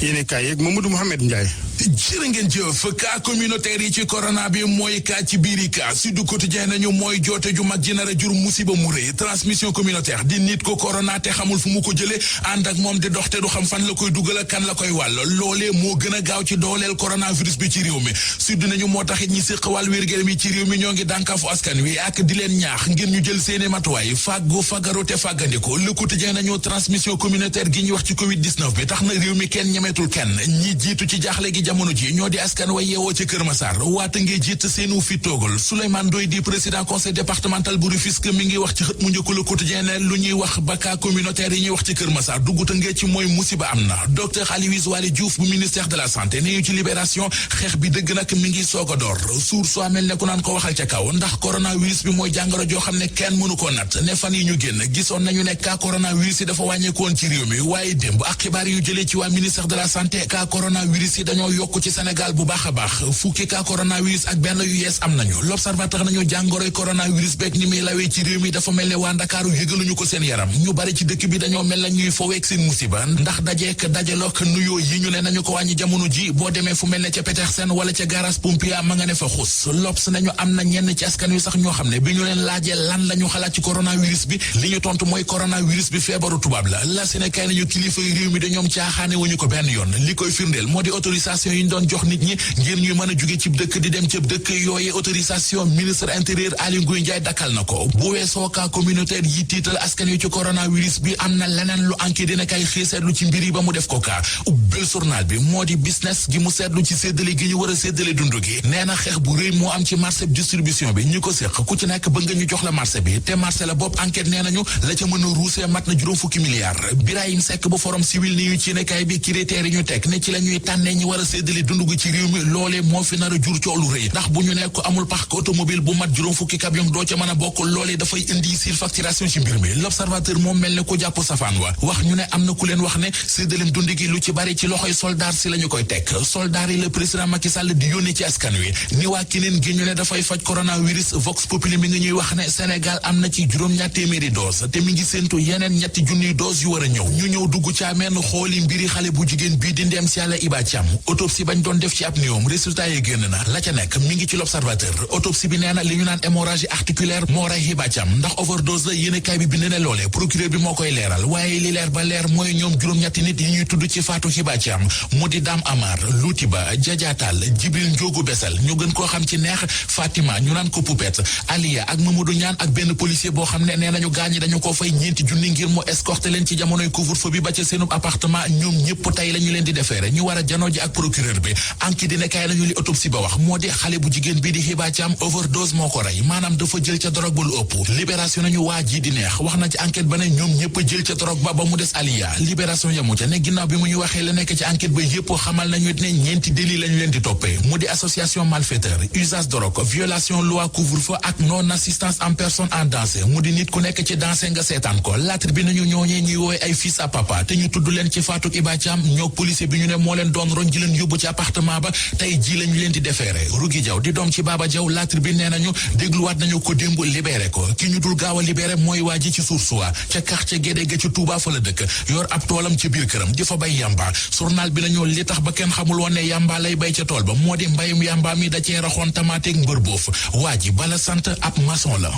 yéen kaay yeeg Mamadou Mouhamed Ndiaye. jërë ngeen jëf cas communautaire yi ci corona bi mooy cas ci biiri cas Sud Quotidien nañu mooy joote ju mag ji nar a jur musiba mu rëy transmission communautaire di nit ko corona te xamul fu mu ko jële ànd ak moom di dox te du xam fan la koy dugal ak kan la koy wàll loolee moo gën a gaaw ci dooleel coronavirus bi ci réew mi Sud nañu moo taxit ñi séq wàll wér-gu-yaram yi ci réew mi ñoo ngi dànkaafu askan wi ak di leen ñaax ngir ñu jël seeni matuwaay fàggu fagaru te fàggandiko Le Quotidien nañu transmission communautaire gi ñuy wax ci Covid 19 bi tax na réew mi kenn ñemetul kenn ñi jiitu ci jaaxle gi jamono ji ñoo di askan wa yeewoo ci Kër Massar waata ngi jiit seenu fi toogal Souleymane Ndoye di président conseil départemental bu Rufisque mi ngi wax ci xët mu njëkk Le Quotidien ne lu ñuy wax ba cas communautaire yi ñuy wax ci Kër Massar dugguta ngee ci mooy musiba am na docteur Aloyse Waly Diouf bu ministère de la santé ne ñu ci libération xeex bi dëgg nag mi ngi soog a door suur soo mel ne ku naan ko waxal ca kaw ndax coronavirus bi mooy jàngoro joo xam ne kenn mënu ko nat ne fan yi ñu génn gisoon nañu ne cas coronavirus yi dafa wàññeekoon ci réew mi waaye démb ak xibaar yu jëlee ci waa ministère de la santé cas coronavirus yi dañoo yokk ci Sénégal bu baax a baax fukki cas coronavirus ak benn yu yees am nañu l'observateur nañu jàngoroy coronavirus beeg ni muy lawee ci réew mi dafa mel ne waa Ndakaaru yëgaluñu ko seen yaram ñu bari ci dëkk bi dañoo mel na ñuy foweeg seen musiba ndax dajeek dajalook nuyoo yi ñu ne nañu ko wàññi jamono ji boo demee fu mel ne ca Petersen wala ca garage Pompier ma nga ne fa xus L'Obs nañu am na ñenn ci askan wi sax ñoo xam ne bi ñu leen laajee lan la ñu xalaat ci coronavirus bi li ñu tontu mooy coronavirus bi feebaru tubaab la Sénégal nañu kilifa yi réew mi dañoom caaxaane wuñu ko benn yoon li koy firndeel moo di autorisation yi ñu doon jox nit ñi ngir ñuy mën a jóge ci dëkk di dem ci dëkk yooye autorisation ministre intérieur Aly Ngouille Ndiaye dakkal na ko bu weesoo cas communautaire yi tiital askan wi ci coronavirus bi am na leneen lu enquête dina kay xëy seetlu ci mbir yi ba mu def ko kaa ubbil journal bi moo di business gi mu seetlu ci séddale gi ñu war a séddale dund gi nee na xeex bu rëy moo am ci marché distribution bi ñu ko séq ku ci nekk bëgg nga ñu jox la marché bi te marché la bopp enquête nee nañu la ca mën a ruusee mat na juróom fukki milliards Birahim Seck bu forum civil ni ñu ci nekkaay bi critères yi ñu teg ne ci la ñuy tànnee ñi war a séddale dund gi ci réew mi loolee moo fi nar a jur coow lu rëy ndax bu ñu nekk amul parc automobile bu mat juróom fukki camion doo ca mën a bokk loolee dafay indi surfacturation ci mbir mi l'observateur moom mel ne ku jàpp safaan wa wax ñu ne am na ku leen wax ne séddaleem dund gi lu ci bari ci loxoy soldaar si la ñu koy teg soldaar yi le président Macky Sall di yónnee ci askan wi ni waa kineen gi ñu ne dafay faj coronavirus Vox Populi mi ngi ñuy wax ne Sénégal am na ci juróom-ñaar téeméeri dose te mi ngi séentu yeneen ñetti junniy dose yu war a ñëw ñu ñëw dugg caameen xooli mbiri xale bu jigéen bii di Ndem si Yàlla Iba Thiam autopsie bañ doon def ci ab néewam résultat yi génn na la ca nekk mi ngi ci l'observateur autopsie bi nee na li ñu naan hémorragie articulaire moo rey Iba Thiam ndax overdose la yéenekaay bi bind ne loolee procureur bi moo koy leeral waaye li leer ba leer mooy ñoom juróom-ñetti nit yi ñuy tudd ci faatu Iba Thiam mu di Dame Amar Loutiba Jajaatal Jibril Njoogu Besel ñu gën koo xam ci neex Fatima ñu naan ko Poupette Aliya ak Mamadou Ñaan ak benn policier boo xam ne nee nañu gaañi dañu ko fay ñeenti junni ngir mu escorter leen ci jamonoy couvre-feu bi ba ca seenub appartement ñoom ñëpp tey la ñu leen di defeere ñu war a janoo ji ak procureur bi anki dina kay nañu li autopsie ba wax moo di xale bu jigéen bii di Iba Thiam overdose moo ko rey maanaam dafa jël ca drogue ba lu ëpp libération nañu waa ji di neex wax na ci enquête ba ne ñoom ñëpp jël ca drogue ba mu des Aliya libération yamu ca ne ginnaaw bi mu ñu waxee la nekk ci enquête ba yëpp xamal nañu ne ñeenti délit lañu leen di toppee mu di association malfaiteur usage de drogue violation loi couvre-feu ak non assistance en personne en danger mu di nit ku nekk ci danger nga seetaan ko laatr bi nañu ñooñee ñuy woowee ay fils à papa te ñu tudd leen ci faatuk Iba Thiam ñoo policier bi ñu ne moo leen doon roñ ji leen yóbbu ci appartement ba tey ji lañu leen di defeere Rugi Jaw di doom ci Baba Jaw laatr bi nee nañu dégluwaat nañu ko démb libéré ko ki ñu dul gaaw a libéré mooy waa ji ci Source A ca quartier Guédé ga ci Touba fa la dëkk yor ab toolam ci biir këram di fa bay yamba journal bi nañu li tax ba kenn xamul woon ne yamba lay bay ca tool ba moo di mbayum yamba mi da cee raxoon tamaateeg mbër boof waa ji bala sant ab maçon la